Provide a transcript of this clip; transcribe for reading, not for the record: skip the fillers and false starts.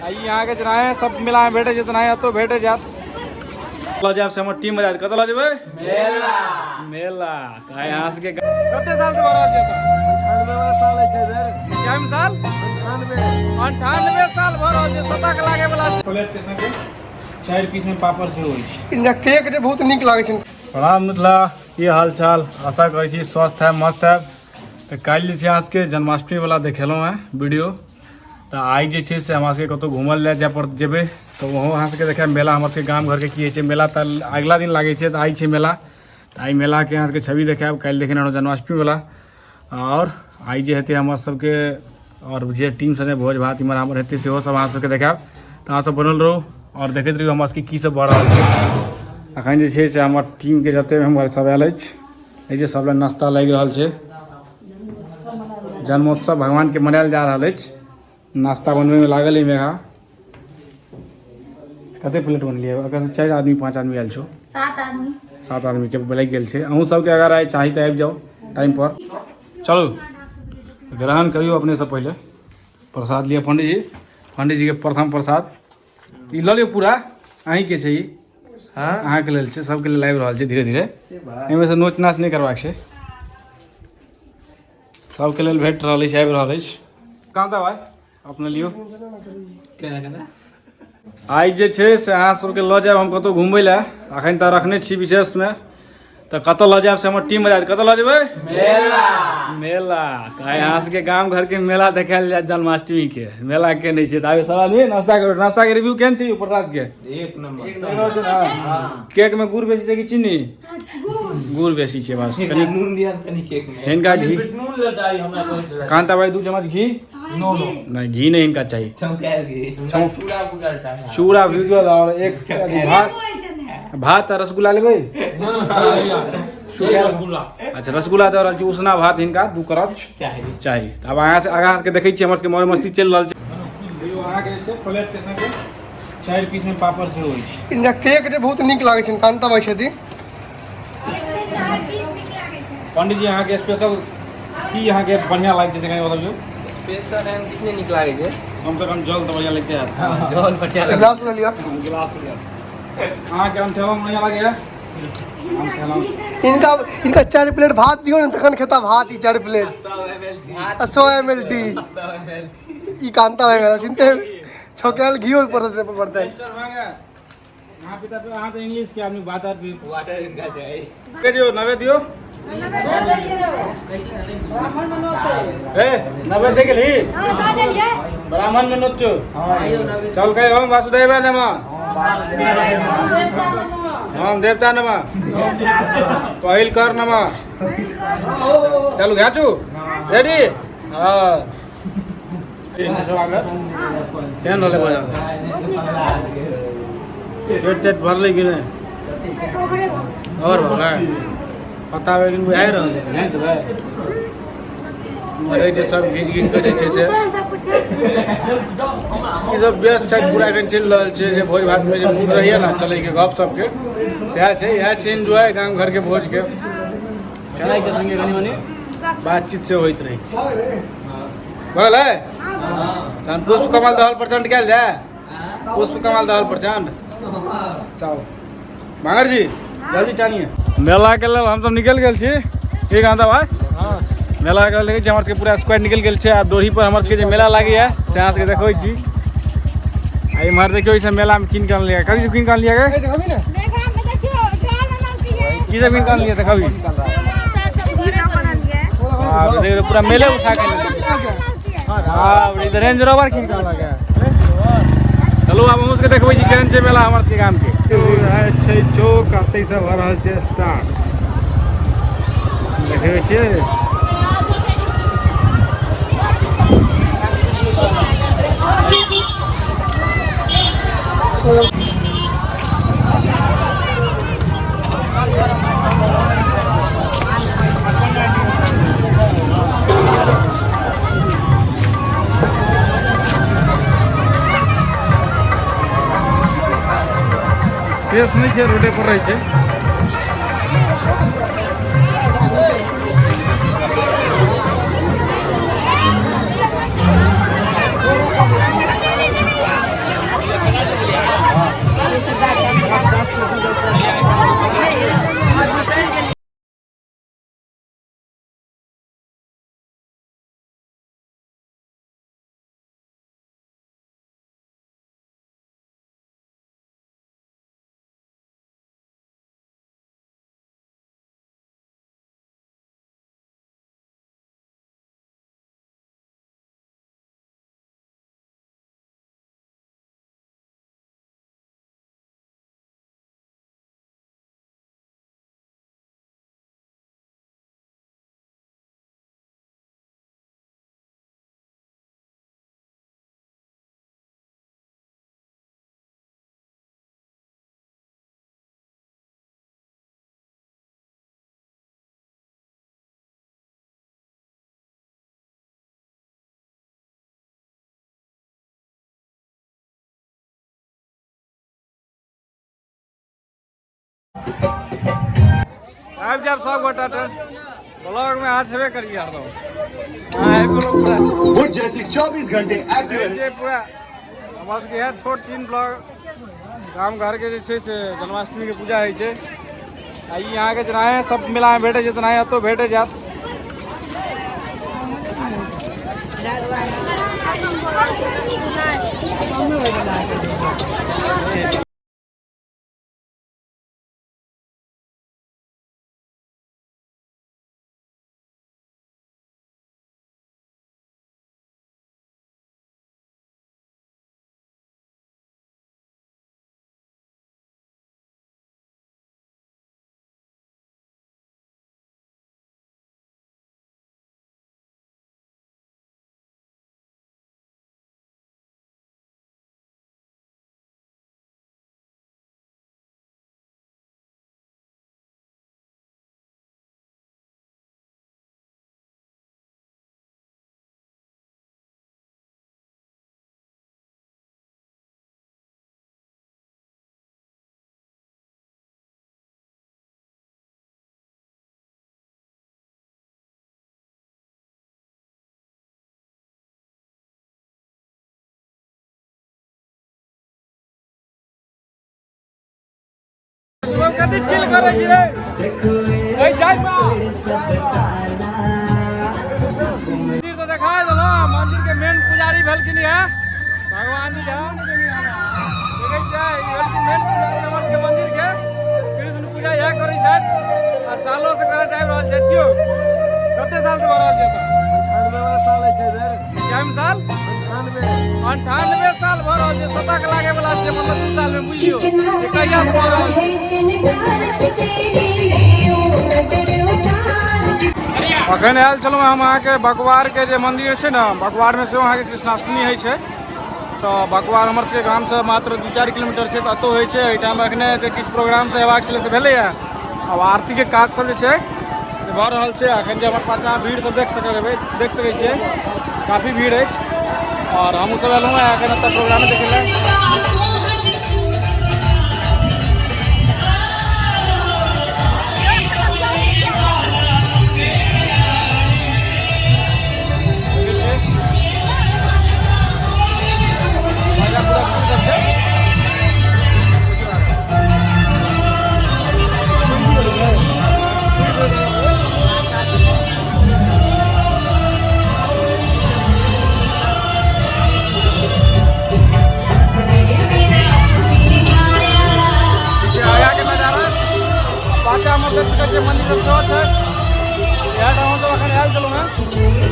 आ ई अहाँके जेना सब मेलामे भेटै छै तेनाही एतौ भेटै जायत। लऽ जायब से हमर टीम जायत। कतऽ लऽ जेबै? मेला। मेला तऽ आइ अहाँ सबके कते साल से भऽ रहल छै? 98 साल छै बेर। कैम साल? 98 साल भऽ रहल छै। शतक लागे वाला छै। प्लेट के संगे 4 पीस में पापड़ सेहो अछि। इनका केक जे बहुत नीक लागै छै। प्रणाम मिथिला, की हाल चाल? आशा करै छी स्वस्थ है मस्त है। तऽ काल्हि जे छै अहाँ सबके जन्माष्टमी वाला देखेलहुँ हेँ वीडियो। तऽ आइ जे छै से हमरा सबके कतहु घूमल लए जाय पड़त, जेबै तऽ ओहो अहाँ सबके देखायब मेला। हमर सबके गाम घरके की होइ छै मेला तऽ अगिला दिन लागै छै, तऽ आइ छै मेला। तऽ आइ मेलाके अहाँ सबके छवि देखायब। काल्हि देखेने रहौँ जन्माष्टमी वाला, आओर आइ जे हेतै हमर सबके आओर जे टीम संगे भोज भात इम्हर आम्हर हेतै सेहो सब अहाँ सबके देखायब। तऽ अहाँ सब बनल रहू आओर देखैत रहियौ हमरा सबके की सब भऽ रहल छै। अखन जे छै से हमर टीमके जते मेम्बर सब आयल अछि, एहि जे सब लए नाश्ता लागि रहल छै। जन्मोत्सव भगवानके मनायल जा रहल अछि। नाश्ता बनबैमे लागल अइ मेघा। कते प्लेट बनलियै? अगर 4 आदमी 5 आदमी आयल छौ? 7 आदमी। 7 आदमीके लागि गेल छै। अहूँ सबके अगर आइ चाही तऽ आबि जाउ टाइम पर। चलू ग्रहण करियौ। अपनेसँ पहिले प्रसाद लिअ पंडीजी। पंडीजीके प्रथम प्रसाद ई लऽ लियौ पूरा। अहीँके छै ई। हाँ? अहाँके लेल छै। सबके लेल आबि रहल छै धीरे धीरे। एहिमे से नोच नाच नहि करबाक छै। सबके लेल भेट रहल अछि, आबि रहल अछि। कान्ता भाइ अपने लियौ। आइ जे छै से अहाँ सबके लऽ जायब हम कतहु घुमबै लए। अखन तऽ रखने छी विशेषमे। तऽ कतऽ लऽ जायब से हमर टीम जायत। कतऽ लऽ जेबै? मेला। मेला। तऽ आइ अहाँ सबके गाम घरके मेला देखायल जायत, जन्माष्टमी के मेला के नहि छै। तऽ आब सब आदमी नाश्ता करू। नाश्ता के रिव्यू केहन छै प्रसाद के? एक नंबर। केक में गुड़ बेसी छै कि चीनी? गुड़ बेसी छै। बस कनि नून दिया तनी केक में। हिनका घी नून लटाई हमरा कहैत। कांता भाई 2 चम्मच घी। नो नो नहीं, घी नहीं हिनका चाहिए। चौंकायल घी चूड़ा भुजल चाही। चूड़ा भुजल और एक भात, भात आ रसगुल्ला लेबै। रसगुल्ला। अच्छा, रसगुल्ला दऽ रहल छी। उसना भात हिनका 2 करच चाही चाही। तऽ आब अहाँ से आगाँ के देखै छी हमर सबके मौज मस्ती चलि रहल छै। अहाँके जे छै प्लेट के संगे 4 पीस में पापड़ सेहो अछि। इनका केक जे बहुत नीक लागै छै। कांता भाई छथि। पंडीजी अहाँके स्पेशल की अहाँके बढ़िआँ लागै छै से कनि बतबियौ। स्पेशल एहन किछु नहि नीक लागै छै। कम से कम जल तऽ बढ़िआँ लगते हैत। जल बढ़िआँ एक गिलास लऽ लिअ। गिलास लिअ। अहाँके अनठेलौं बढ़िआँ लागैए? अनठेलौं। इनका इनका 4 प्लेट भात दियौ ने तखन खेता भात। ई 4 प्लेट आ 100 एम एल टी। ई कांता भाई मेरा चिंते छौकायल घी पड़तै पड़तै। अहाँ पिता पे अहाँ तऽ इंग्लिश के आदमी बात आर भी वाटर इनका चाही। के दियौ नवे दियौ। ए नवे दे गेलही? ब्राह्मण में नोचो। चल कहे ओम वासुदेव नमः, हम देवता नमः, पहिल कर नमः। चलू घाचू रेडी। हाँ स्वागत। केहन रहलै भोजन? पेट तेट भरलै कि नहि? और भरलै? पता लेकिन बुझाइ रहल है नहि देबै। मरै जे सब घीच घीच कऽ जे छै से ई सब व्यस्त छथि पूरा। एखन चलि रहल छै जे भोज भातमे जे मूड रहैए ने चलैके गप सबके, सएह छै। इएह छै एन्जॉय गाम घरके भोजके। खेनाइके सङ्गे कनि मनि बातचीत से होइत रहै छै। भऽ गेलै? तहन पुष्प कमल दहल प्रचंड कयल जाय। पुष्प कमल दहल प्रचंड। चल भांगर जी जल्दी टानिए। मेला के लेल हमसब निकलि गेल छी। की कांता भाई? मेला के लेल देखै छी हमर सबके पूरा स्क्वाड निकलि गेल छै। आ डोरी पर हमर सबके जे मेला लागैया से अहाँ सबके देखबै छी। आ इम्हर देखियौ ई सब मेला मे कीन के अनलियै। कथी सब कीन के अनलियै गे? की सब कीन के अनलियै देखबी? बाप रे, देखियौ पूरा मेले उठा के बाप रे, रेंज रोवर कीन के अनलक। चलू आब हमहूँ सबके देखबै छी केहन छै मेला हमर सबके गाम के। छै चौक आ ताहि से भऽ रहल छै स्टार्ट। देखै छियै स्पेस नहि छै, रोडे पर रहै छै। आबि जायब सब गोटा ब्लॉग में अहाँ छेबे करिए हरदम। अहाँ आबि गेलहुँ पूरा बुझ जैसी 24 घंटे एक्टिव जे पूरा हमर सबके इएह छोट छिन ब्लॉग गाम घरके जे छै से जन्माष्टमीके पूजा होइ छै। आ ई अहाँके जेनाहे सब मेलामे भेटै छै तेनाहे एतौ भेटै जायत। कथी चिल करै छी रे? ए जाय बा। मंदिर तऽ देखा देलहुँ, मंदिर के मेन पुजारी भेलखिन है भगवान जी झा। देखै छियै ई भेलखिन मेन पुजारी हमर के मंदिर के। कृष्ण पूजा इएह करै छथि आ सालों से करैत आबि रहल छथि। यौ कते साल से भऽ रहल छै एतऽ? कैम साल? 98 साल भऽ रहल छै। शतक लागे वाला छै, मतलब 2 साल में बुझियौ जे कहिया से भऽ रहल छै। अखन आयल छलहुँ हम अहाँके बकवारके जे मन्दिर छै ने, बकवारमे सेहो अहाँके कृष्णाष्टमी होइ छै। तऽ बकवार हमर सबके गामसँ मात्र 2-4 किलोमीटर छै, तऽ एतौ होइ छै। एहिठाम एखने जे किछु प्रोग्राम सब हेबाक छलै से भेलैए। आब आरतीके काज सब जे छै से भऽ रहल छै। अखन जे हमर पाछाँ भीड़ सब देख सकै हेबै, देख सकै छियै काफी भीड़ अछि। और हमहूँ सब एलहुँ हेँ एखन एतऽ प्रोग्राम देखै लए। पाछा हमर देख सकै छियै मंदिर सब सेहो छै। इएह ठाम हमसब एखन आयल छलहुँ हेँ।